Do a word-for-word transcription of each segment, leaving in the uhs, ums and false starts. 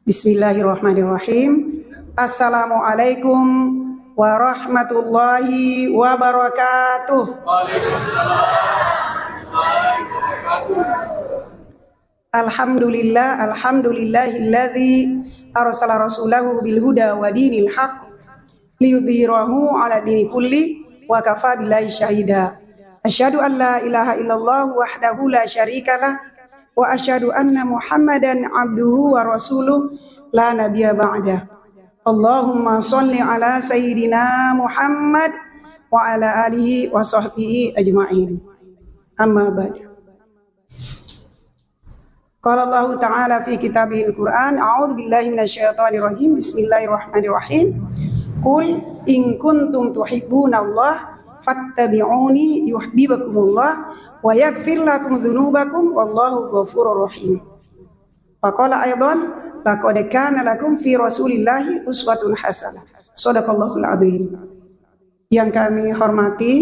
Bismillahirrahmanirrahim. Assalamualaikum warahmatullahi wabarakatuh. Alhamdulillah, alhamdulillahilladzi arsala rasulahu bil huda wa dinil haq liyudhhirahu ala dini kulli wa kafa billahi syahida. Asyhadu an la ilaha illallah wahdahu la syarikalah wa asyhadu anna Muhammadan abduhu wa rasuluh la nabiyya ba'da. Allahumma shalli ala sayyidina Muhammad wa ala alihi wa sahbihi ajma'in. Amma ba'du. Qala Allahu ta'ala fi kitabihil Qur'an, a'udzu billahi minasy syaithanir rajim. Bismillahirrahmanirrahim. Qul in kuntum tuhibbunallah fattabi'uni yuhibbukumullah wa yaghfir lakum dzunubakum wallahu ghafurur rahim. Wa qala aidan, laqad kana lakum fi rasulillahi uswatun hasanah. Shadaqallahul adzim. Yang kami hormati,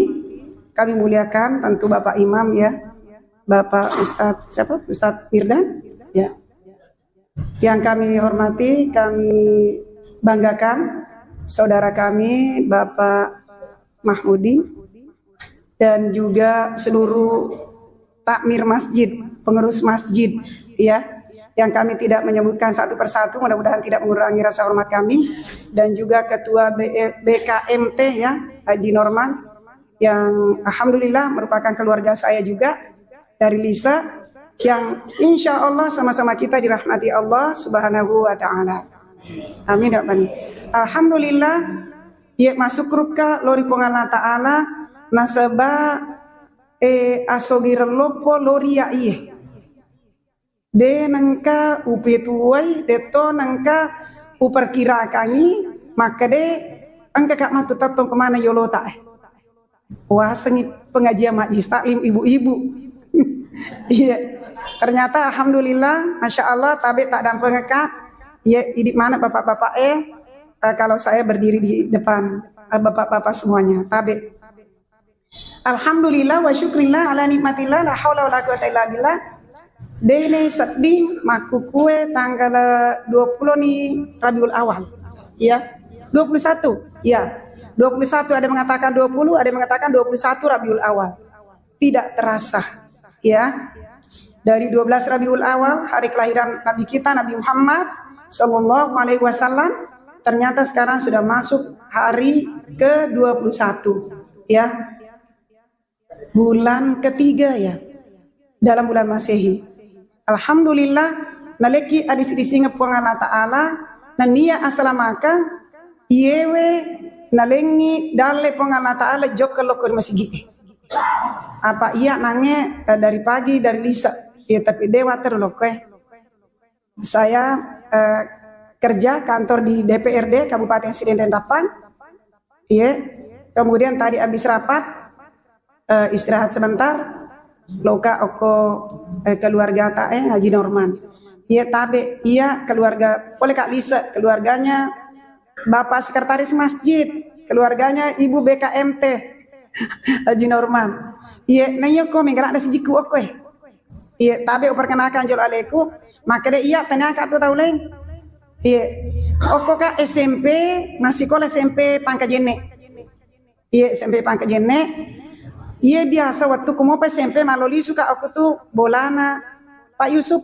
kami muliakan tentu Bapak Imam, ya, Bapak Ustadz siapa? Ustadz Mirdan, ya. Yang kami hormati, kami banggakan saudara kami Bapak Mahmudin dan juga seluruh takmir masjid, pengurus masjid, ya, yang kami tidak menyebutkan satu persatu, mudah-mudahan tidak mengurangi rasa hormat kami, dan juga ketua B- B K M T, ya, Haji Norman, yang alhamdulillah merupakan keluarga saya juga dari Lisa, yang insya Allah sama-sama kita dirahmati Allah Subhanahu wa Ta'ala. Amin ya Rabbal. Alhamdulillah, ya, masuk ruka lori Puang Allah Ta'ala nasaba eh, asogireng loppo lori ya iye. De nengka upetuai, detto nengka uperkirakangi, makkede engka ka matu tettong kemana yolota eh. Wasengi pengajian majlis taklim ibu-ibu. Iya. Ternyata alhamdulillah, masya Allah, tabe tak dampengeka. Iya, idik mana bapak-bapak eh, eh, kalau saya berdiri di depan eh, bapak-bapak semuanya, tabe. Alhamdulillah wa syukrillah ala nikmatillah la haula wala quwata illa billah. Dene sedding makkukue tanggal dua puluh ni Rabiul Awal. Ya. dua puluh satu. Ya. dua puluh satu, ada mengatakan dua puluh, ada mengatakan dua puluh satu Rabiul Awal. Tidak terasa. Ya. Dari dua belas Rabiul Awal, hari kelahiran Nabi kita, Nabi Muhammad sallallahu alaihi wasallam, ternyata sekarang sudah masuk hari ke dua puluh satu, ya. Bulan ketiga, ya, dalam bulan Masehi. Alhamdulillah, naleki adisi-disingeng Puang Allah Ta'ala, nennia asalamaka, iyewe nalengi dalle Puang Allah Ta'ala jokka lokko ri masigi. Apa iya nange, eh, dari pagi, dari lisa. Ya, tapi dewa terus lokko, eh. Saya, eh, kerja kantor di D P R D Kabupaten Sidendeng Rappang. Iya. Kemudian tadi habis rapat, eh, istirahat sebentar, loka okko, eh, keluarga ta, eh, Haji Norman. Iya, tabe, iya keluarga, pole Kak Lisa, keluarganya Bapak Sekretaris Masjid, keluarganya Ibu B K M T, Haji Norman. Iya, na iya ko mega ladde sijikku okko, eh. Iya, tabe uperkenalkan jolo aleku. Makkeda iya, tania ka tu tau lain. Iya. Okko ka S M P, massikola S M P Pangkajenne. Iya, S M P Pangkajenne. Iya, biasa wettu ku mopa S M P mallo lisu ka okko tu bolana Pak Yusuf.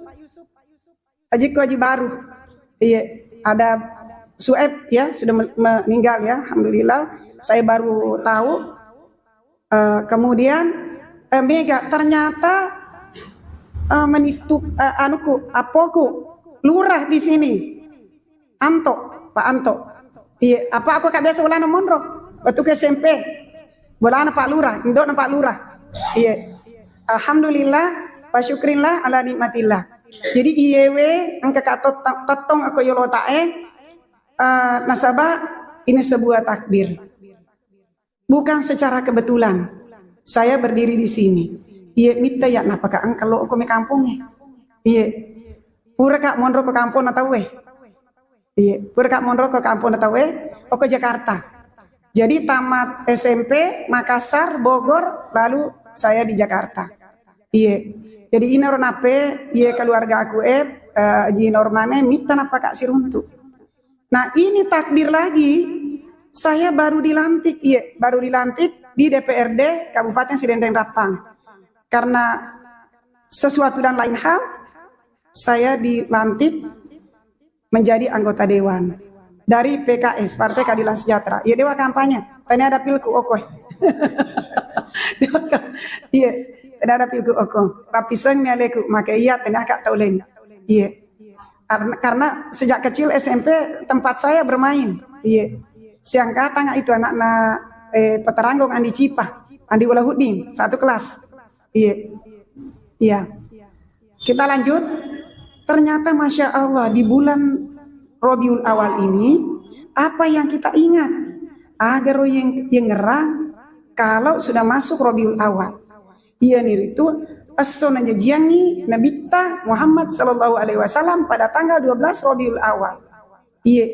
Ajikku Aji Baru. Iya, ada Sueb ya, sudah me- meninggal ya, alhamdulillah. Saya baru tahu. Eh, kemudian, eh, mega ternyata, eh, menitu, eh, anuku, apoku, lurah di sini. Anto, Pak Anto. Iya, apa aku kak biasa bolana monro? Waktu ke S M P. Bolana Pak Lurah, indokna Pak Lurah. Iya. Alhamdulillah, wa syukrillah ala nikmatillah. Jadi iyewe engka ka tot- tettong aku yolo tae, eh, nasaba ini sebuah takdir. Bukan secara kebetulan saya berdiri di sini. Iye mitta ya napaka engka lo ko me kampongnge. Iye. Pura ka monro ko kampong na tauwe. Iya, pura ka monro ko kampong tauwe, okko Jakarta. Jadi tamat S M P Makassar, Bogor, lalu saya di Jakarta. Iya. Jadi inaro nape, iya keluarga aku eh, eh, Haji Normane, mitta nappaka siruntu. Nah, ini takdir lagi, saya baru dilantik, iya, baru dilantik di D P R D Kabupaten Sidenreng Rappang. Karena sesuatu dan lain hal, saya dilantik menjadi anggota dewan dari P K S, Partai Keadilan Sejahtera. Iya, dewa kampanye. Tania ada pilku oko. Dewa kam-, iya, tania ada pilku oko. Papiseng mi aleku, maka iya, tania kak tauleng. Iya. Karena, karena sejak kecil S M P tempat saya bermain. Iya. Siang katang itu anakna, eh, Peteranggong Andi Cipa, Andi Ulahuddin, satu kelas. Iya. Iya. Kita lanjut. Ternyata Masya Allah, di bulan Rabiul Awal ini, apa yang kita ingat? Agaro yang, yang ngerang kalau sudah masuk Rabiul Awal. Iya niritu, esso najajiangi Nabitta Muhammad sallallahu alaihi wasallam pada tanggal dua belas Rabiul Awal. Iya,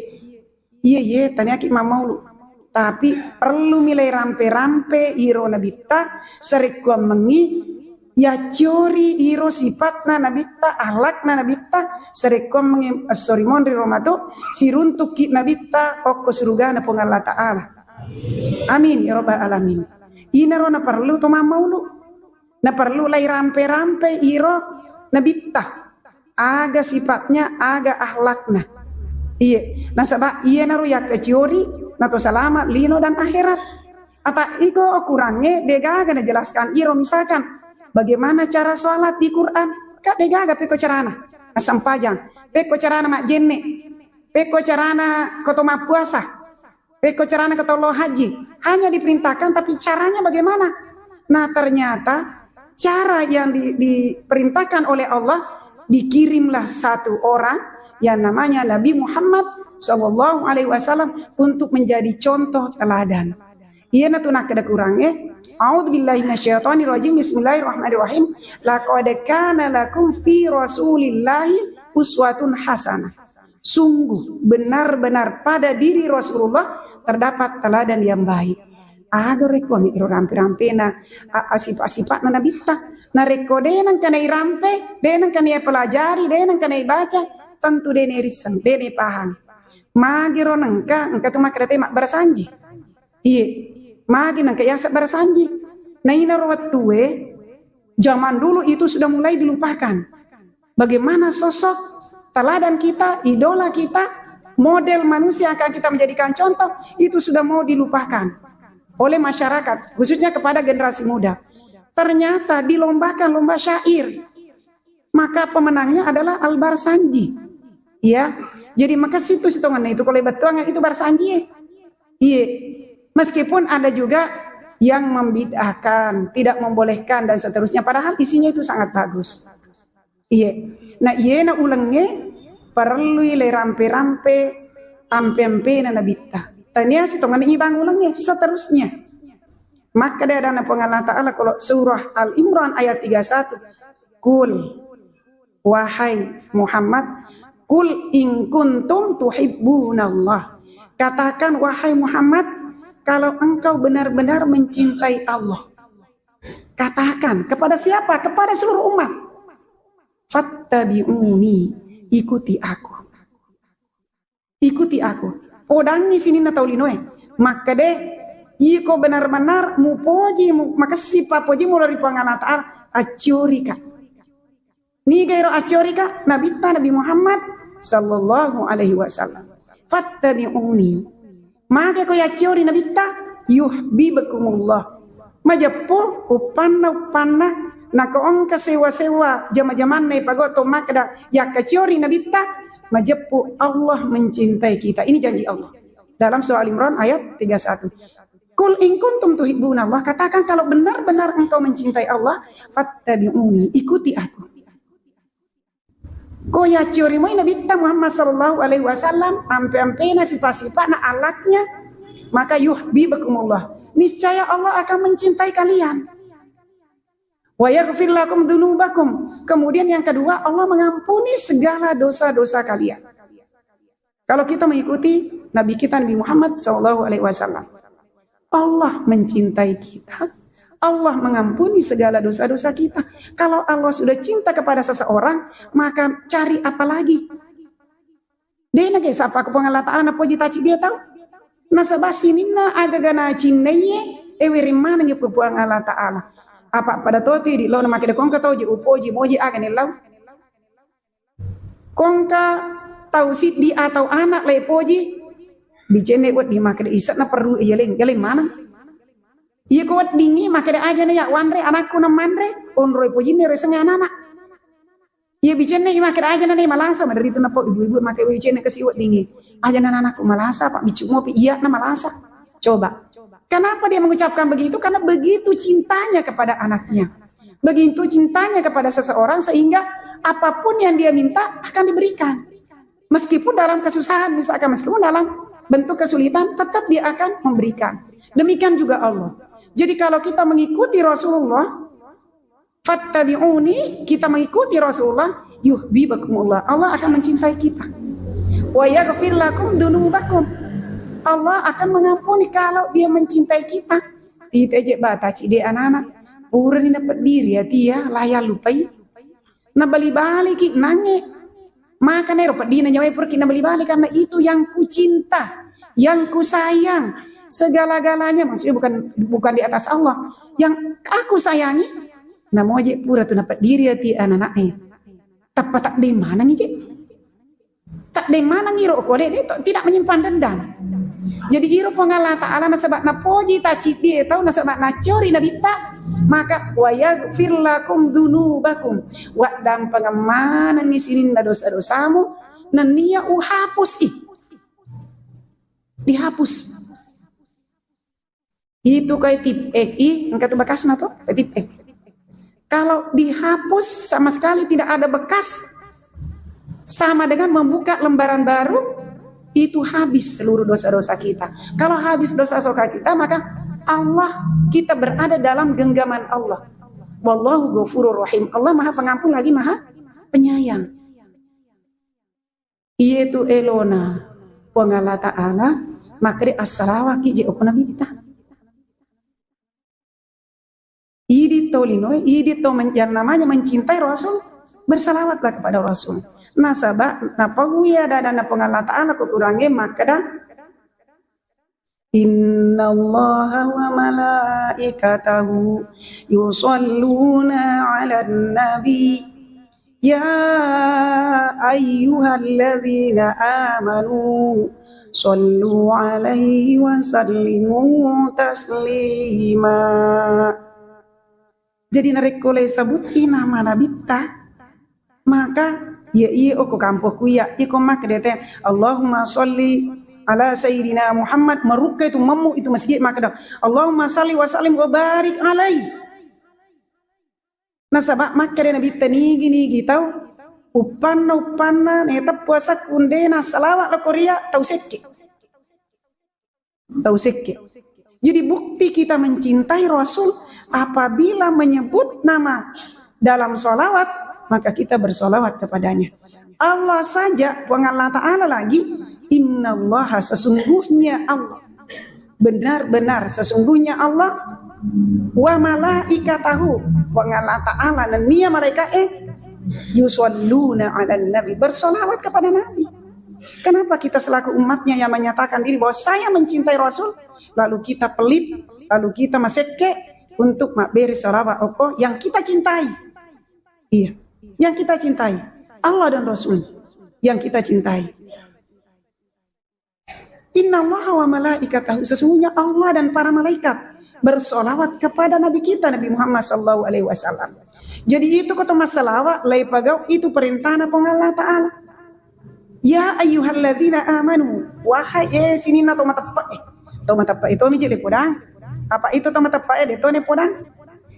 iya, iya, taniaki mammaulu. Tapi perlu milai rampe-rampe iro Nabitta, sarekkuammengi yacciori iro sifatna Nabitta, akhlakna Nabitta, sarekkuammengi esso rimonri romato, siruntukki Nabitta okko surugana Puang Allah Ta'ala. Amin ya rabbal alamin. Inaro naperlu to mammaulu. Naperlu lai rampe-rampe iro Nabitta. Aga sifatnya, aga akhlakna. Iya, nasaba iyanaro yakkaciori nato salama lino dan akhirat. Ata iko kurangnge degaga najelaskan iro, misalkan bagaimana cara sholat di Quran, ka degaga pekko carana sempajang, pekko carana majjenne, pekko carana koto mappuasa. Pekko carana ketollo haji, hanya diperintahkan, tapi caranya bagaimana? Nah, ternyata cara yang di-, diperintahkan oleh Allah, dikirimlah satu orang yang namanya Nabi Muhammad sallallahu alaihi wasallam untuk menjadi contoh teladan. Iyana tu nakkeda Quran, eh, A'udzubillahi minasyaitonirrajim. Bismillahirrahmanirrahim. Laqad kana lakum fi Rasulillahi uswatun hasanah. Sungguh benar-benar pada diri Rasulullah terdapat teladan yang baik. Aga rekko angi iro rampe-rampena, a-, a-, sifat-sifatna Nabitta. Narekko de nengka nairampe, de nengka naipelajari, de nengka naibaca, tentu de nairisseng, de naipahang. Magiro nengka, engka tu makkeda te mabbarasanji. Iye, magi nengka yaseng barasanji. Nainaro wettue, zaman dulu itu sudah mulai dilupakan. Bagaimana sosok teladan kita, idola kita, model manusia yang akan kita menjadikan contoh, itu sudah mau dilupakan oleh masyarakat, khususnya kepada generasi muda. Ternyata dilombakan lomba syair. Maka pemenangnya adalah Al-Barsanji. Ya. Jadi makessing tu sitongenna itu, kalau bettuangan itu Barsanji, eh. Iya. Meskipun ada juga yang membid'ahkan, tidak membolehkan dan seterusnya, padahal isinya itu sangat bagus. Iya. Nah, iyena ulengnge parellui le rampe-rampe ampe-ampena Nabitta. Tania sitongenna ibang ulengnge, seterusnya. Makkeda adanna Puang Allah Ta'ala kalau surah Al Imran ayat tiga satu. Qul, wahai Muhammad, qul in kuntum tuhibbunallah. Katakan, wahai Muhammad, kalau engkau benar-benar mencintai Allah. Katakan kepada siapa? Kepada seluruh umat. Fattabi'uni, ikuti aku. Ikuti aku. Podangngi sininna tau linoe. Makkede, iko benar-benar mupoji, mu-, makessing pappojimu lao ri Puang Allah Ta'ala, acciorika. Niga ero acciorika? Nabitta Nabi Muhammad sallallahu alaihi wasallam. Fattabi'uni. Mage ko yacciori Nabitta, yuhibbukumullah. Majeppu uppanna-uppanna, nako engka sewa-sewa jama-jamanna ipago to makkeda yakkaciori Nabitta, majeppu Allah mencintai kita. Ini janji Allah. Dalam surah Al Imran ayat tiga satu. Qul in kuntum tuhibbunallah, katakan kalau benar-benar engkau mencintai Allah, fattabi'uni, ikuti aku. Ko yacciori moi Nabitta Muhammad sallallahu alaihi wasallam, ampe-ampena sifat-sifatna, akhlaknya, maka yuhibbukumullah. Niscaya Allah akan mencintai kalian. Wa yaghfir lakum dzunubakum. Kemudian yang kedua, Allah mengampuni segala dosa-dosa kalian. Kalau kita mengikuti Nabi kita Nabi Muhammad sallallahu alaihi wasallam, Allah mencintai kita, Allah mengampuni segala dosa-dosa kita. Kalau Allah sudah cinta kepada seseorang, maka cari apa lagi? Dena ke sapa ko Puang Allah Ta'ala napoji taci dia tau. Nasaba sininna agaga nacinnaiye, ewereng maneng Puang Allah Ta'ala. Apa pada toti di lo na makkeda kongka tau je upoji moji aga nellau. Kongka tau siddi atau anak le poji, bicenne wedding makkeda ise'na perru yaleng, yaleng maneng. Iya ko weddingi makkeda ajana ya wanre anakku na manre, onroi pojinna ero sengnge anak-anak. Iya bicenne makkeda ajana ne malasa, maderitu napau ibu-ibu makkeda bicenne kasi weddingi. Ajana anakku malasa, Pak, biccu mopi iya na malasa. Coba. Kenapa dia mengucapkan begitu? Karena begitu cintanya kepada anaknya. Begitu cintanya kepada seseorang sehingga apapun yang dia minta akan diberikan. Meskipun dalam kesusahan, misalkan meskipun dalam bentuk kesulitan, tetap dia akan memberikan. Demikian juga Allah. Jadi kalau kita mengikuti Rasulullah, fattabi'uni, kita mengikuti Rasulullah, yuhibbukumullah. Allah akan mencintai kita. Wa yaghfir lakum dzunubakum. Allah akan mengampuni kalau dia mencintai kita. Itu aja bata cide anak-anak. Purani napeddiri ya tia, laya lupai. Nabali-baliki nange. Maka nero peddina nyawa puraki nabali-bali karena itu yang kucinta, yang kusayang, segala-galanya. Maksudnya bukan bukan di atas Allah. Yang aku sayangi, namoje pura tu napeddiri ati anak-anak e. Tappa tak de manang je. Tak de manang iro kole de to, tidak menyimpan dendam. Jadi iro Puang Allah Ta'ala nasaba napoji taciddie tau nasaba nacori nabitta, maka wa yaghfir lakum dzunubakum. Waddampengeng manengngi sininna dosa-dosamu, nennia uhapus i. Dihapus. Itu kai tip ek i, engka tu bekasna to, kai tip ek. Kalau dihapus sama sekali tidak ada bekas, sama dengan membuka lembaran baru, itu habis seluruh dosa-dosa kita. Kalau habis dosa-dosa kita, maka Allah, kita berada dalam genggaman Allah. Wallahu ghafurur rahim. Allah Maha Pengampun lagi Maha Penyayang. Iye tu elona Puang Allah Ta'ala, makkeda assalawaki je okko nabitta. Idi to linoe, idi to men-, yang namanya mencintai Rasul, bersalawatlah kepada Rasul. Nasaba napaui ada-ada na Puang Allah Ta'ala kekurange makkeda, "Innallaha wa malaikatahu yusalluna 'alan nabi. Ya ayyuhalladzina amanu sallu 'alaihi wa sallimu taslima." Jadi narekko le sebuti nama nabitta, maka iya iya okko kampokku iya iko makkeda te, "Allahumma shalli ala sayyidina Muhammad," marukka itu memmu itu masjid makkeda, "Allahumma shalli wa sallim wa barik alaihi." Nasaba makkeda nabitta nigi-nigi tau uppanna uppanna neteppu asakku ndena salawat lako ria tau sekke. Tau sekke. Jadi bukti kita mencintai Rasul apabila menyebut nama dalam salawat, maka kita bersalawat kepadanya. Allah saja, Puang Allah Ta'ala lagi, innallaha sesungguhnya Allah. Benar-benar sesungguhnya Allah wa malaikatahu, Puang Allah Ta'ala nennia malaika'e yusalluna 'alan nabi, bersalawat kepada Nabi. Kenapa kita selaku umatnya yang menyatakan diri bahwa saya mencintai Rasul, lalu kita pelit, lalu kita masekke untuk mabbere salawat okko yang kita cintai? Iya, yang kita cintai. Allah dan Rasul yang kita cintai. Innallaha wa malaikatahu, sesungguhnya Allah dan para malaikat bersolawat kepada Nabi kita Nabi Muhammad sallallahu alaihi wasallam. Jadi itu kota masalawat lai pagau itu perintahna Puang Allah Ta'ala. Ya ayyuhalladzina amanu, wahai eh sininna to mateppe eh. To mateppe itu miji le podang. Apa itu to mateppe eh de to ne podang?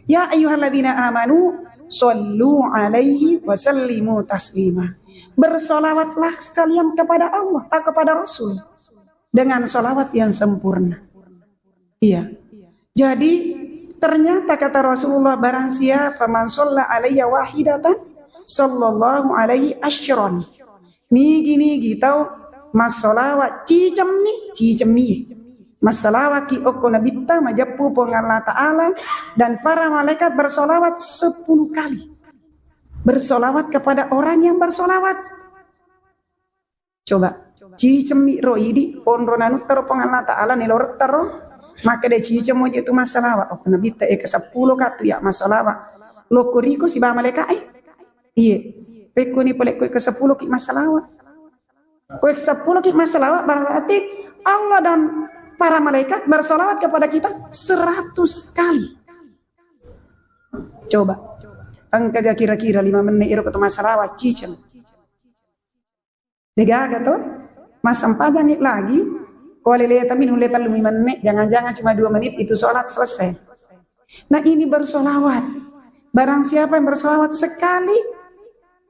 Ya ayyuhalladzina amanu sallu alaihi wa sallimu taslima. Bersolawatlah sekalian kepada Allah, ah, kepada Rasul dengan solawat yang sempurna. Iya. Jadi ternyata kata Rasulullah, barang siapa man shalla alayya wahidatan sallallahu alaihi asyran. Nigi-nigi tau massolawat cicemmi, cicemmi. Massalawaki okko Nabitta, majeppu Puang Allah Ta'ala dan para malaikat bersolawat sepuluh kali. Bersolawat kepada orang yang bersolawat. Coba, cicemmi ro idi, onro nanuttaro Puang Allah Ta'ala, neloretta ro, makkeda cicemmo je tu massalawa. Oh, Nabitta eka seppulo katu ya massalawa. Lokko riko siba malaika e. Iye, pekkoni pole ko eka seppulo ki massalawa. Ko eka seppulo ki massalawa, berarti Allah dan para malaikat bersolawat kepada kita seratus kali. Coba, engkaga kira-kira lima menit iro ketu massalawa, cicem. Degaga to? Massempajangngi lagi, ko leleta mi nulle tellumi menit, jangan-jangan cuma dua menit itu sholat selesai. Nah, ini bersolawat. Barang siapa yang bersolawat sekali,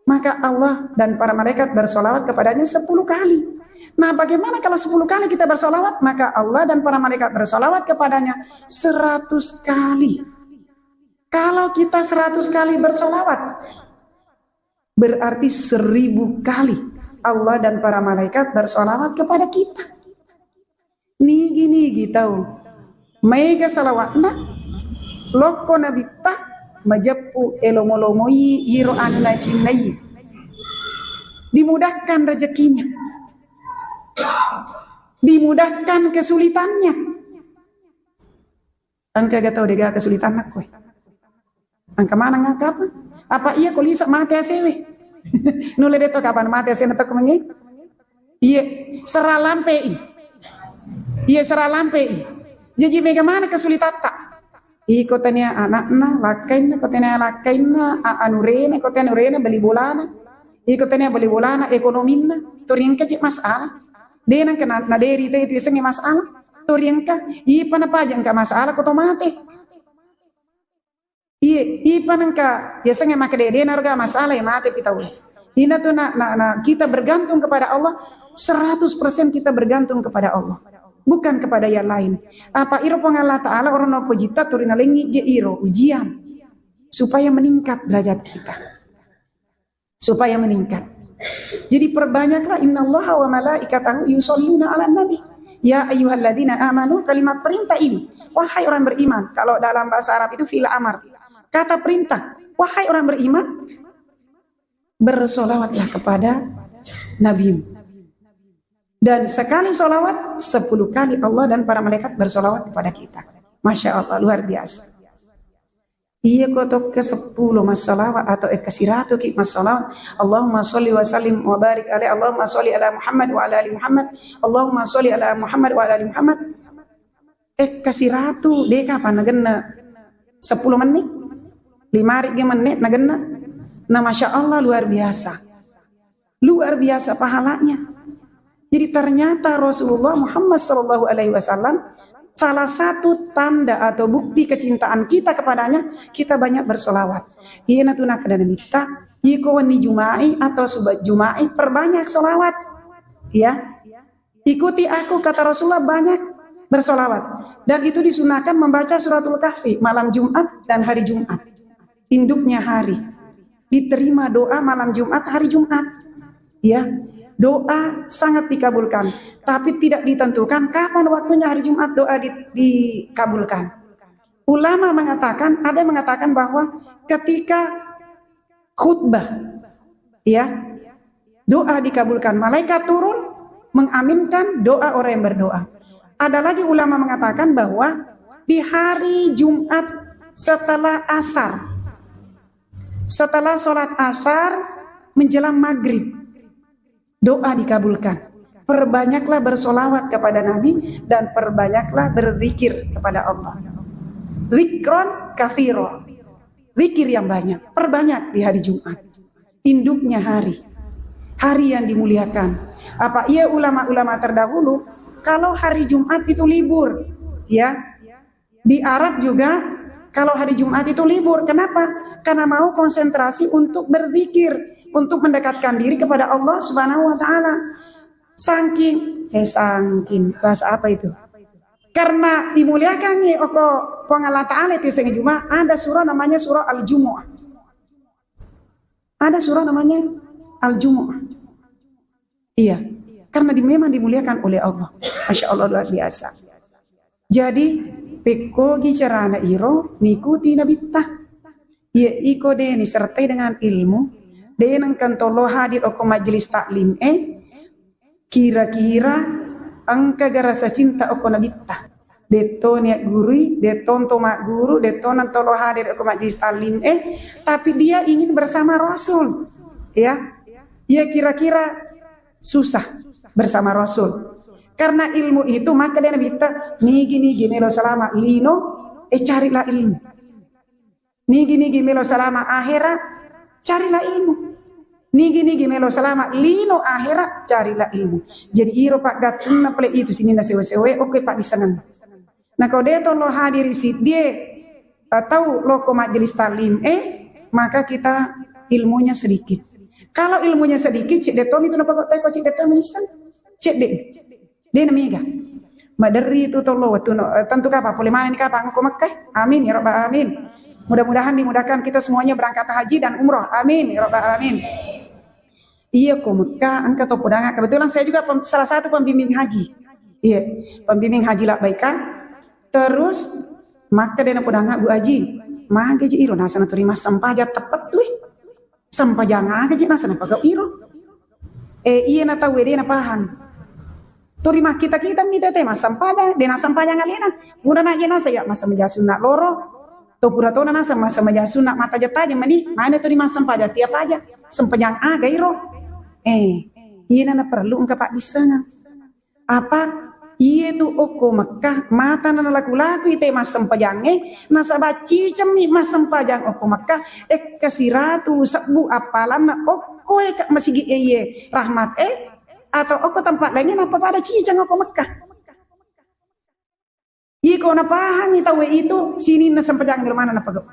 maka Allah dan para malaikat bersolawat kepadanya sepuluh kali. Nah, bagaimana kalau sepuluh kali kita bersolawat, maka Allah dan para malaikat bersolawat kepadanya seratus kali. Kalau kita seratus kali bersolawat, berarti seribu kali Allah dan para malaikat bersolawat kepada kita. Nigi-nigi tau maega salawatna, lokko Nabitta, majeppu elomo-lomoi iro anu nacinnai. Dimudahkan rezekinya. Dimudahkan kesulitannya. Engkaga tau dega kesulitanna koe. Engka maneng engka apa? Apa iya ko lisa mate asewe? Nulle de to kapan mate asena to kemengi? Iye, sera lampe i. Iye, sera lampe i. Jaji mega mana kesulitatta? Iko tania anakna, lakkainna, ko tania lakkainna, a-, anurena, ko tania anurena, beli bolana. Iko tania beli bolana, ekonominna, to riengka je masalah. De nengka na, na deri te itu isengnge masalah. To riengka, ipa napaja engka masalah ko to mate. Iye, ipa nengka, ya sengge makkeda de naroga masalah, ya mate pi tau. Ina tu na, na, na, kita bergantung kepada Allah, seratus persen kita bergantung kepada Allah. Bukan kepada yang lain. Apa iro Puang Allah Ta'ala orono pojitta turina lengi je iro ujian. Supaya meningkat derajat kita. Supaya meningkat. Jadi perbanyaklah, innallaha wa malaikatahu yusholluna ala nabi. Ya ayyuhalladzina amanu, kalimat perintah ini. Wahai orang beriman. Kalau dalam bahasa Arab itu fi'il amar. Kata perintah. Wahai orang beriman, bersolawatlah kepada nabimu. Dan sekali solawat, sepuluh kali Allah dan para malaikat bersolawat kepada kita. Masya Allah, luar biasa. Iya ko tokka seppulo massalawa atau ekka siratu ki massalawa. Allahumma sholli wa sallim wa barik alaih. Allahumma sholli ala Muhammad wa ala ali Muhammad. Allahumma sholli ala Muhammad wa ala ali Muhammad. Ekka siratu, de kapan nagenna? Seppulo menit? Lima ri ge menit nagenna? Nah, Masya Allah, luar biasa. Luar biasa pahalanya. Jadi ternyata Rasulullah Muhammad sallallahu alaihi wasallam, salah satu tanda atau bukti kecintaan kita kepadanya, kita banyak bersolawat. Iyana tu nakkeda Nabitta, iko wenni Juma'i atau suba Juma'i, perbanyak solawat. Ya. Ikuti aku, kata Rasulullah, banyak bersolawat. Dan itu disunahkan membaca suratul Kahfi malam Jumat dan hari Jumat. Induknya hari. Diterima doa malam Jumat, hari Jumat. Ya, doa sangat dikabulkan. Tapi tidak ditentukan kapan waktunya hari Jumat doa di, dikabulkan. Ulama mengatakan, ada yang mengatakan bahwa ketika khutbah, ya, doa dikabulkan. Malaikat turun mengaminkan doa orang yang berdoa. Ada lagi ulama mengatakan bahwa di hari Jumat setelah asar, setelah sholat asar menjelang maghrib, doa dikabulkan. Perbanyaklah bersolawat kepada Nabi dan perbanyaklah berzikir kepada Allah. Zikron kathiro. Zikir yang banyak. Perbanyak di hari Jumat. Induknya hari. Hari yang dimuliakan. Apa iya ulama-ulama terdahulu, kalau hari Jumat itu libur, ya. Di Arab juga, kalau hari Jumat itu libur. Kenapa? Karena mau konsentrasi untuk berzikir, untuk mendekatkan diri kepada Allah Subhanahu wa Ta'ala. Sangking, eh, sangking, bahasa apa itu? Karena dimuliakan nih, oko Puang Allah Ta'ala itu sehingga Jumat, ada surah namanya surah Al-Jumu'ah. Ada surah namanya Al-Jumu'ah. Iya, karena di, memang dimuliakan oleh Allah. Masya Allah, luar biasa. Jadi, pekkogi carana iro, ngikuti Nabitta. Iya, iko de nisertai dengan ilmu, de nengka tolo hadir okko majelis taklim e, kira-kira engka ga rasa cinta okko Nabitta. Detto niat gurui, detto nto magguru, detto nentolo hadir okko majelis taklim e, tapi dia ingin bersama Rasul. Ya. Iya, kira-kira susah bersama Rasul. Karena ilmu itu, maka de Nabitta, nigi-nigi melo salama lino, e carilah ilmu. Nigi-nigi melo salama ahera, carilah ilmu. Nigi-nigi melo salama lino ahera, carilah ilmu. Jadi iro paggattunna pale itu sininna sewa-sewa, oke, Pak, disengeng. Nah, kalau de tolo hadiri siddie, eh, tau loko majelis taklim, eh, maka kita ilmunya sedikit. Kalau ilmunya sedikit, cedde tomi tu napagau teko, cedde tomi nisseng. Cedde. De namega. Maderri tu tolo wattu no, eh, tentu kapang, pole maneng ni kapang ko Mekah. Amin ya rabbal alamin. Mudah-mudahan dimudahkan kita semuanya berangkat haji dan umroh. Amin ya rabbal alamin. Iya ko Mekah engka to podanga. Kebetulan saya juga pem-, salah satu pembimbing haji. Iya, pembimbing haji labbaika. Terus maka de napodanga Bu Haji. Mage ji iro nasana turi massempajang teppet tu. Sempajang aga ji nasana pagau iro. Eh, iya na tau de napahang. Turi makkita-kita mi tete massempajang, de nassempajang alena. Pura na je nasa ya massempajang sunna loro. To pura tona nasa massempajang sunna mataja-taja mani, mana turi massempajang tiap aja. Sempajang aga iro. Eh, iya na perlu engka paddissengang. Apa? Iye tu okko Mekah, matana nalaku-lakui te massempajangnge, nasaba cicemmi massempajang okko Mekah, ekka siratu sebbu appalanna okko e ka masigi e iye rahmat e, atau okko tempat laingnge nappa pada ciceng okko Mekah. Iko napahangi tauwe itu, sininna sempajang di rumahna napagau.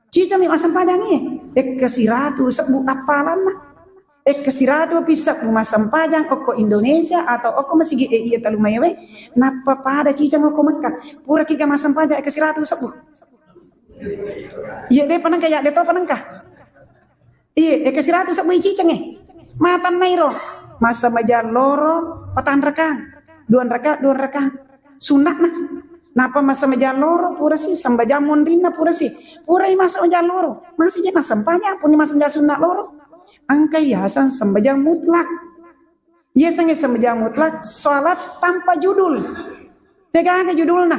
Cicami massempajang e, ekka siratu sebbu appalanna. Ekka siratu pi sebbu massempajang okko Indonesia atau okko masigi e iya talu maewe, nappa pada cicang okko Mekah. Pura kiga massempajang ekka siratu sebbu. Iya de panengka, ya de to panengka. Iya, ekka siratu sebbu cicang e. Matanna iro. Massempajang loro, patanrakang. Duanrakang, duanrakang. Sunna'na. Napa massempajang loro pura si, sempajang monrinna pura si. Purai massempajang loro, masih je nassempajang, puni massempajang sunna loro. Engka yaseng sempajang mutlak. Yasengnge sempajang mutlak, salat tanpa judul. Degaga judulna.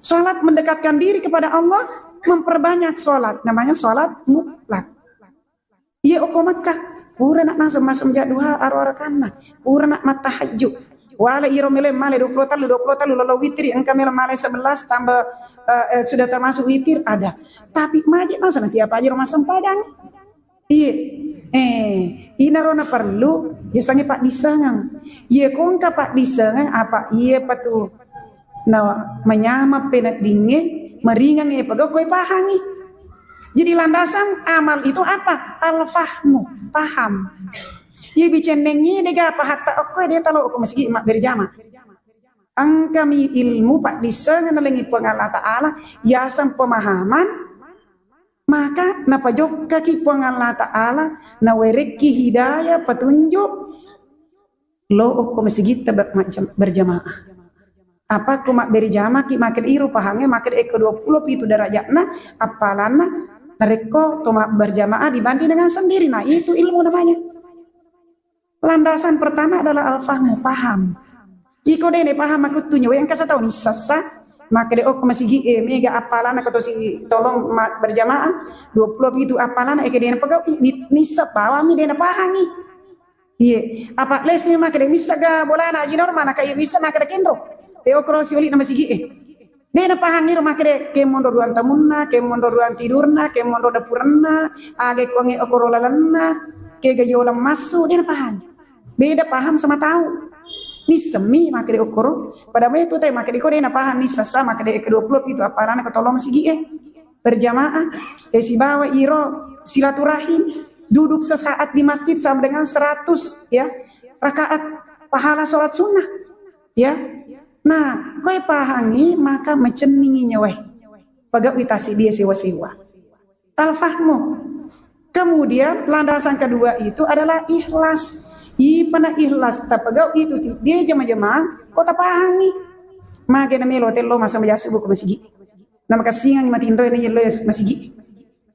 Salat mendekatkan diri kepada Allah, memperbanyak salat. Namanya salat mutlak. Iya okko Makkah, pura nak naseng massempajang duha aro arakanna, pura nak mattahajju. Wale iro mele male dua puluh tellu, dua puluh tellu lolo witri, engka mele male sebelas tambah, eh, eh, sudah termasuk witir ada. Tapi maje naseng tiap aja ro massempajang. Iya. Eh, inaro na perlu, ya sangi paddissengang. Iya kongka paddissengang apa iya patu na manyameng peneddingnge, maringang e pegau koe pahangi. Jadi landasan amal itu apa? Al-fahmu, paham. Iya bicennengngi dega pahatta okko de talo okko masigi mabbere jama. Engkami ilmu paddissengang nalengi Puang Allah Ta'ala, yaseng pemahaman, maka napajokkaki Puang Allah Ta'ala, nawerekki hidayah, petunjuk, lo okko masigitta ber-, majam-, berjamaah. Apa ko mabbere jamaki makkeda iro pahangnge makkeda ekko dua puluh pitu derajatna appalanna, narekko to ma-, berjamaah dibanding dengan sendiri. Nah, itu ilmu namanya. Landasan pertama adalah al-fahmu, paham. Iko dene paham makkuttu nyawa engka satau nissassa makkeda okko masigi e mega appalanna ko tosi tolong ma-, berjamaah dua puluh pitu appalanna eke dene pegau ni-, nissa bawami dene pahangi. Iye, apa les ni makkeda missa ga bolana Haji Norma, naka iya missa nakkeda kenro. Te okoro sioli na masigi e. De napahangi ro makkeda ke monro ruang tamunna, ke monro ruang tidurna, ke monro dapurenna, aga kuangnge okoro lalenna, ke ga yolang massu, de napahangi. Beda paham sama tahu. Nissemmi makkeda okoro, pada mai tu te makkeda ko de napahang nissassa makkeda ke dua puluh pitu appalanna ko tolong masigi e. Berjamaah, eh, sibawa iro silaturahim, duduk sesaat di masjid sama dengan seratus, ya, rakaat pahala sholat sunnah, ya. Nah, koe pahangi maka macenningi nyawae. Pegau'i tasi dia sewa-sewa. Al-fahmu. Kemudian landasan kedua itu adalah ikhlas. Ipana ikhlas tapegau itu ti-, dia jama-jama kota pahangi. Mage na melo tello massambajang subuh ke masigi. Na makassingang matinro na yello masigi.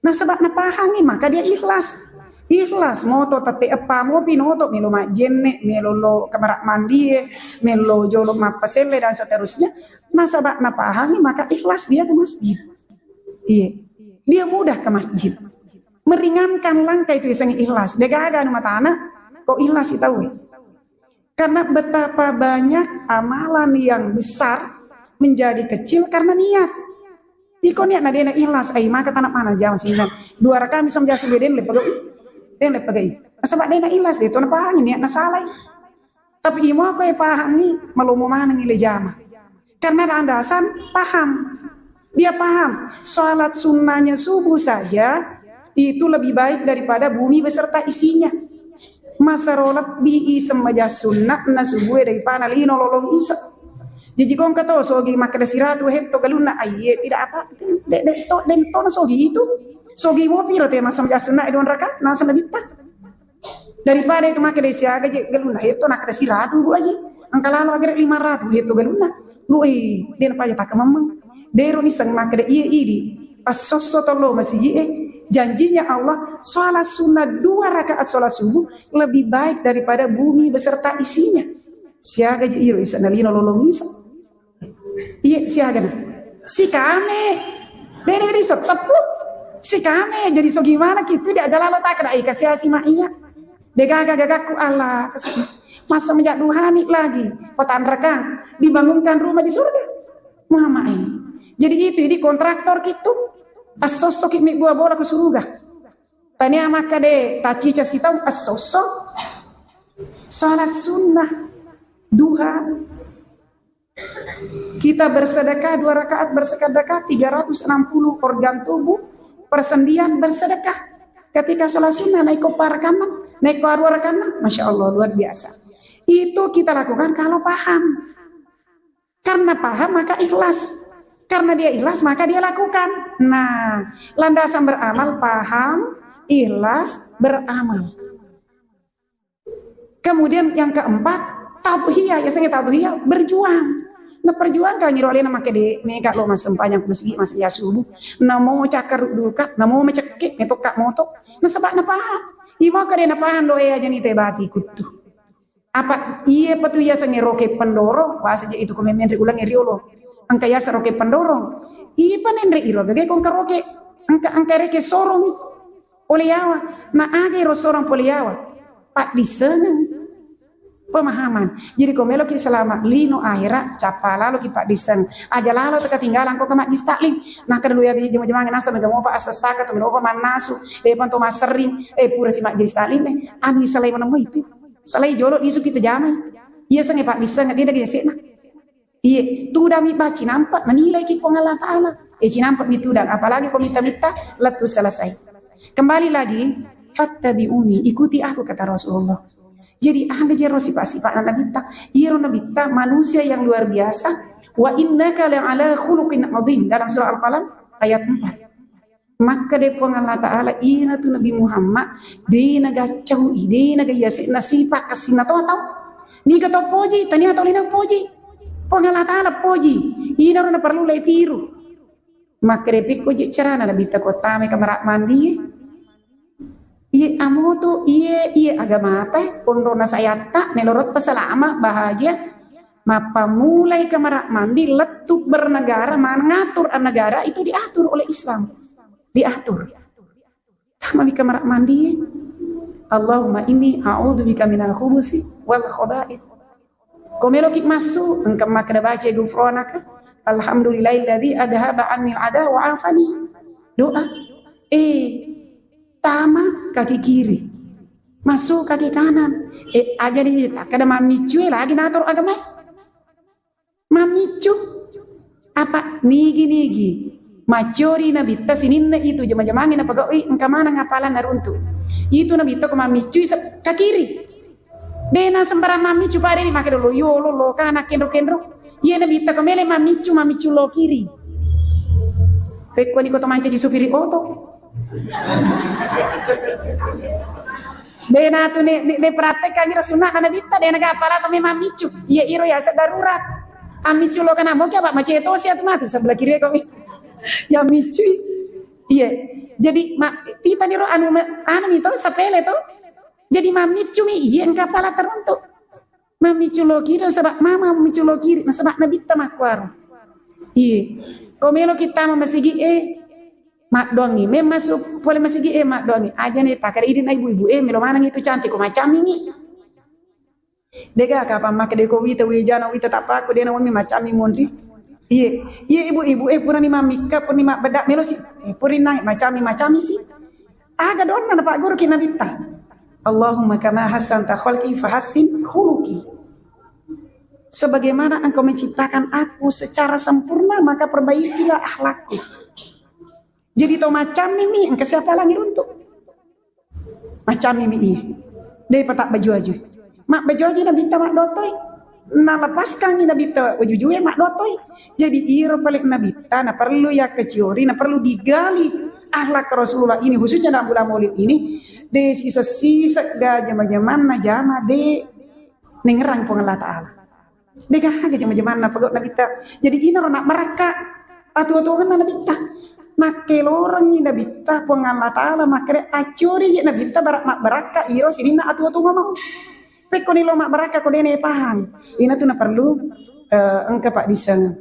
Nasaba napahangi maka dia ikhlas. Ikhlas moto tette eppa mopi noto melo majjenne, melo lo kamar mandie, melo jolo mappaselle dan seterusnya. Nasaba napahangi maka ikhlas dia ke masjid. Iya. Dia mudah ke masjid. Meringankan langkah itu isengnge ikhlas. De gaga anu matana, kok ikhlas si tauwe. Karena betapa banyak amalan yang besar menjadi kecil karena niat. Iko niat na dena ikhlas, ai maka tanah mana jama sehingga dua rakaat bisa menjadi subuh den lepagai. Den lepagai. Sebab dena ikhlas de to napahangi niat na salai. Tapi imo ko e pahangi malomo maneng ile jama. Karena landasan paham. Dia paham, salat sunnahnya subuh saja itu lebih baik daripada bumi beserta isinya. Masaro lebbi iseng maja sunnah na subuh daripada lino lolong iseng. Jadi kongka to sogi makkeda siratu hetto galunna aiye tidak apa. Dek dek to den to na sogi itu. Sogi mo piro te masa maja sunnah dua rakaat nasa nabitta. Daripada itu makkeda siaga je galunna hetto nakkeda siratu bu aja. Engka lalo agare lima ratu hetto galunna. Lu eh den paja takka memang. Dero niseng makkeda iye idi. Pas sosso tollo masigi eh. Janjinya Allah, sholat sunnah dua rakaat sholat subuh lebih baik daripada bumi beserta isinya. Siaga je iro isa nalino lolong isa. Iya, siaga na. Sikame. Dede di setepu. Sikame. Jadi so gimana kita dia aja lalo tak ada ika sia si mak iya. Degaga gagaku Allah. Masa menjak duhani lagi. Petan rekang. Dibangunkan rumah di surga. Muhammad ini. Jadi itu, jadi kontraktor gitu. Asoso ki mi buah bola ke surga. Tania maka de tacica sitau asoso. Salat sunnah. Duha. Kita bersedekah dua rakaat, bersedekah tiga ratus enam puluh organ tubuh, persendian bersedekah. Ketika sholat sunnah, naik ko parakanna, naik ko arua rakanna, masya Allah luar biasa. Itu kita lakukan kalau paham. Karena paham maka ikhlas. Karena dia ikhlas maka dia lakukan. Nah, landasan beramal paham, ikhlas, beramal. Kemudian yang keempat, tadhiyah. Ya, sehingga tadhiyah, berjuang. Nah, perjuang kan ngiro alena make de, mega lo massempajang masigi, masigi ya subuh. Namo cakar duka, namo mecekke, metok kak motok. Nah, sebab napa? Imo kade napahan doe aja ni tebati kuttu. Apa iye patu ya sange roke pendorong, bahasa je itu komen menri ulang riolo. Engka ya roke pendorong. Iye panenre iro gage kong karoke. Engka engka reke sorong. Pole yawa, na aga ero sorong pole yawa? Paddissengeng. Pemahaman. Jadi ko meloki selamat lino akhirat, cappa laloki paddisseng. Aja lalo teka tinggalan ko ke majlis taklim. Nah, kada luya jema-jemang nasa mega mopa asastaka tu mega mopa mannasu, depan to maserring, eh pura si majlis taklim eh. Anu salai manemu itu. Salai jolo isu kita jamai. Iya sange paddisseng dia dagi sekna. Iye, tudang mi ba cinampa, nanilaiki Puang Allah Ta'ala. Eh, cinampa mi tudang, apalagi ko mitta-mitta, lettu selesai. Kembali lagi, "Fattabi'uni, ikuti aku," kata Rasulullah. Jadi, ada jero sifat-sifat Nabitta. Iyaro Nabitta, manusia yang luar biasa. "Wa innaka la'ala khuluqin azim." Dalam surah Al-Qalam, ayat empat. Makkeda Puang Allah Ta'ala, ina tu Nabi Muhammad, de nagaccau, de nagaiya se nasipa kassinna to tau. Niga tau poji, tania tau lino poji. Puang Allah Ta'ala poji, ina ro na perlu lai tiru. Makkeda pikko je carana Nabi ta kota me kamar mandi. Iye amoto, iye, iye agamata, pondona sayatta, nelorotta salama, bahagia. Mappamulai kamar mandi, lettu bernegara, mengatur negara itu diatur oleh Islam. Diatur. Tama mi kamar mandi. Allahumma inni a'udzubika minal khubusi wal khaba'ith. Ko meloki massu, engka makkeda baca gufranaka. Alhamdulillahilladzi adhaba anni al-adha wa afani. Doa. Eh, tama kaki kiri. Masuk kaki kanan. Eh, aja di takkeda mammiccue lagi nator agamae. Mammiccu apa nigi-nigi maccori nabitta sininna itu jama-jamangi napagaui engka maneng apalanna runtu. Itu nabitta ko mammiccui se- ka kiri. Dena sembarang mammiccu pada ni make dolo yolo lo kana kenro-kenro. Iya nabitta ko mele mammiccu mammiccu lo kiri. Pekkoni ko to mancaji supiri oto. Dena tu ne, ne, ne praktek kangira sunna na nabitta dena ga apala to memang miccu. Iya iro ya darurat. Ammiccu lo kana moki apa maceto si atu matu sebelah kiri kok. Ya miccui. Iya. Jadi ma titani ro anu ma- anu mi to sepele to. Jadi mammiccu mi iya engka pala teruntuk. Mammiccu lo kiri nasaba mama mammiccu lo kiri nasaba nabitta makkuaro. Iya. Ko melo kita ma masigi eh maddoangi. Memang su pole masigi eh maddoangi. Aja ne takare idin ibu-ibu eh melo manang itu cantik ko macammi mi. Dega kapang makkeda ko wita wijana wita tapakku dena wammi macammi monri. Iye, iye ibu-ibu eh purani mammikka purani mabbeda melo si eh purani naik macammi macammi si. Aga donna napagguruki nabitta. Allahumma kama hassanta khalqi fahassin khuluqi. Sebagaimana engkau menciptakan aku secara sempurna maka perbaikilah akhlakku. Jadi to macammi mi engka siapa langi runtuk. Macammi mi iya. Dé' pa tabbaju-aju. Mabbaju-aju Nabitta maddotoi. Nalepaskangngi Nabitta wajujue maddotoi. Jadi iro pale Nabitta naperlu yakkeciori, naperlu digali akhlak Rasulullah ini, khususnya dalam bulan Maulid ini, dé' sisek-sisek ga jama-jamanna jama dé' nengngerang Puang Allah Ta'ala. Dé' gaga jama-jamanna pegau Nabitta. Jadi inaro nabbarakka atuo-tuongenna Nabitta. Nakkelorengngi Nabitta Puang Allah Ta'ala makkeda accori je Nabitta bara-, mabbarakka iro sininna atuo-tuongeng. Pekkoni lo mabbarakka ko dé' na pahang. Inatu naperlu eh, engka Pak Diseng.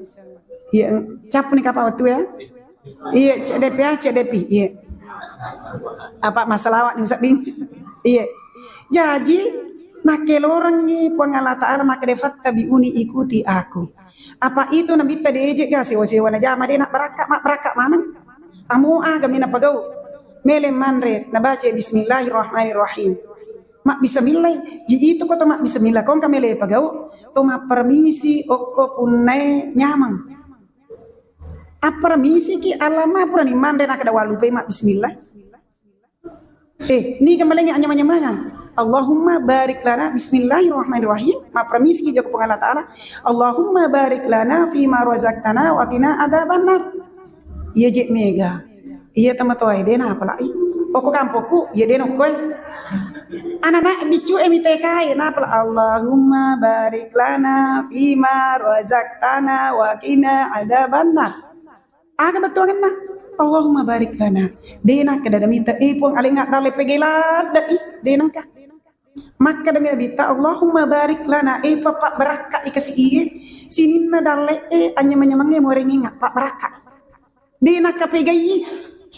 Iya, eng- cappuni kapang wettu ya. Iya, ceddepi ya, ceddepi. Iya. Apa masalawat ni usadding? Iya. Jaji nakkelorengngi Puang Allah Ta'ala makkeda fattabi'uni, ikuti aku. Apa itu Nabitta dé' je ga sewa-sewa najama dé' nabbarakka, mabbarakka maneng. Amo aga mena pagau. Mele manre nabaca bismillahirrahmanirrahim. Mabbismillah, ji itu ko to mabbismillah ko engka mele pagau, to mappermisi okko punnae nyameng. Appermisiki alama purani manre nakkeda wallupai mabbismillah. Eh, niga malengngi anyameng-nyamengeng. Allahumma barik lana, bismillahirrahmanirrahim. Mappermisiki jokka Puang Allah Ta'ala. Allahumma barik lana fima razaqtana wa qina adzabannar. Iya je mega. Iya tomatoae dé' napalai. Okko kampokku, iya dé' nokkoe. Anana biccu e mi T K e napala Allahumma barik lana fima razaqtana wa qina adzabannar. Aga bettuangenna? Allahumma barik lana. Dé' nakkeda Nabitta, eh Puang alengnga dalle pegela dé' i, dé' nengka. Makkeda mi Nabitta, Allahumma barik lana, eh pappa barakka i kasi iye. Sininna dalle e anyameng-nyamengnge muarengngengnga, pabbarakka. Dé' nakkapegai,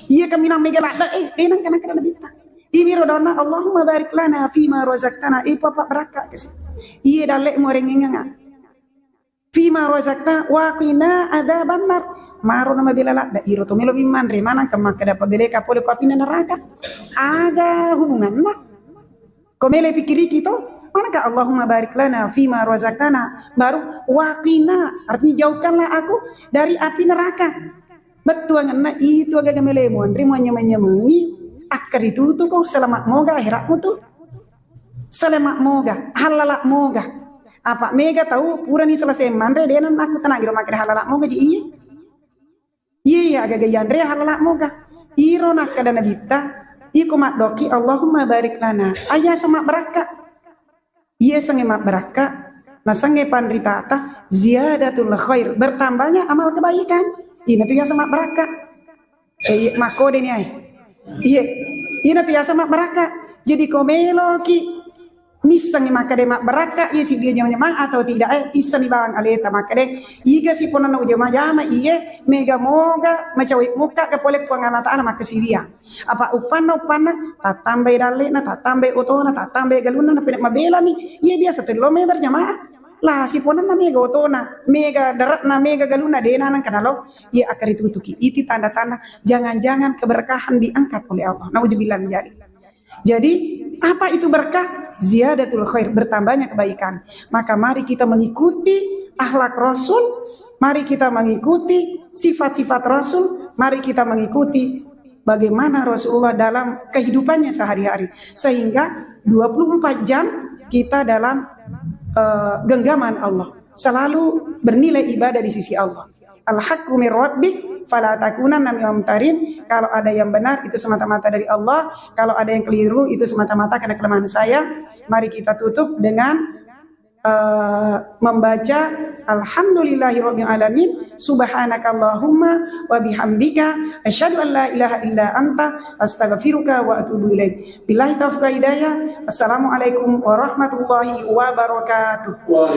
iya kaminang mega ladde e, dé' nengka nakkeda Nabitta. Imiro donna, Allahumma barik lana fima razaqtana, eh pappa barakka kasi. Iye dalle muarengngengnga. Fima razaqtana wa qina adzabannar. Maro na mabela ladde iro to melo mi manre maneng ka makkeda pabeleka pole ko apinna neraka. Aga hubunganna? Ko mele pikiriki to, manengka Allahumma barik lana fima razaqtana, baru wa qina, artinya jauhkanlah aku dari api neraka. Bettuangenna itu aga-aga mele muanre muanyameng-nyamengi, akkaritutuko, selamat moga akhiratmu tu. Selamat moga, halala moga. Apa mega tau purani selesai manre dé' na nakkutanai ro makkeda halala moga ji iye. Iya, iya, aga-aga yanre halala moga. Iro nakkeda Nabitta, iko maddoki Allahumma barik lana. Ayasa mabbarakka. Iya sange mabbarakka, nasange panritata ziyadatul khair, bertambahnya amal kebaikan. Inatu yasa mabbarakka. Eh, iya, makkodeni ai. Iya, inatu yasa mabbarakka. Jadi ko meloki missengngi makkeda mabbarakka, iya siddi jama-jama atau tidak, eh, issenni bawang aleta makkeda, iga siponanna ujama-jama, iye, mega moga macawe mukka ga pole Puang Allah Ta'ala makkasiwiang. Apa uppanna, uppanna, tattambai dalle'na, tattambai otona, tattambai galunna, nappa mabelami, iye biasa tello me berjamaah. Lah, siponanna mega otona, mega dare'na, mega galunna, dé' naneng kana lo, iye akkaritutuki. Iti tanda-tanda, jangan-jangan keberkahan diangkat oleh Allah. Nauzubillah min dzalik. Jadi, apa itu berkah? Ziyadatul khair, bertambahnya kebaikan. Maka mari kita mengikuti akhlak Rasul, mari kita mengikuti sifat-sifat Rasul, mari kita mengikuti bagaimana Rasulullah dalam kehidupannya sehari-hari. Sehingga dua puluh empat jam kita dalam eh, genggaman Allah. Selalu bernilai ibadah di sisi Allah. Al-haqqu min rabbik, fala takunanna minal mumtarin. Kalau ada yang benar, itu semata-mata dari Allah. Kalau ada yang keliru, itu semata-mata karena kelemahan saya. Mari kita tutup dengan eh, membaca alhamdulillahirabbil alamin, subhanakallahumma wa bihamdika, asyhadu an la ilaha illa anta, astaghfiruka wa atubu ilaik. Billahi taufiq wal hidayah. Assalamualaikum warahmatullahi wabarakatuh.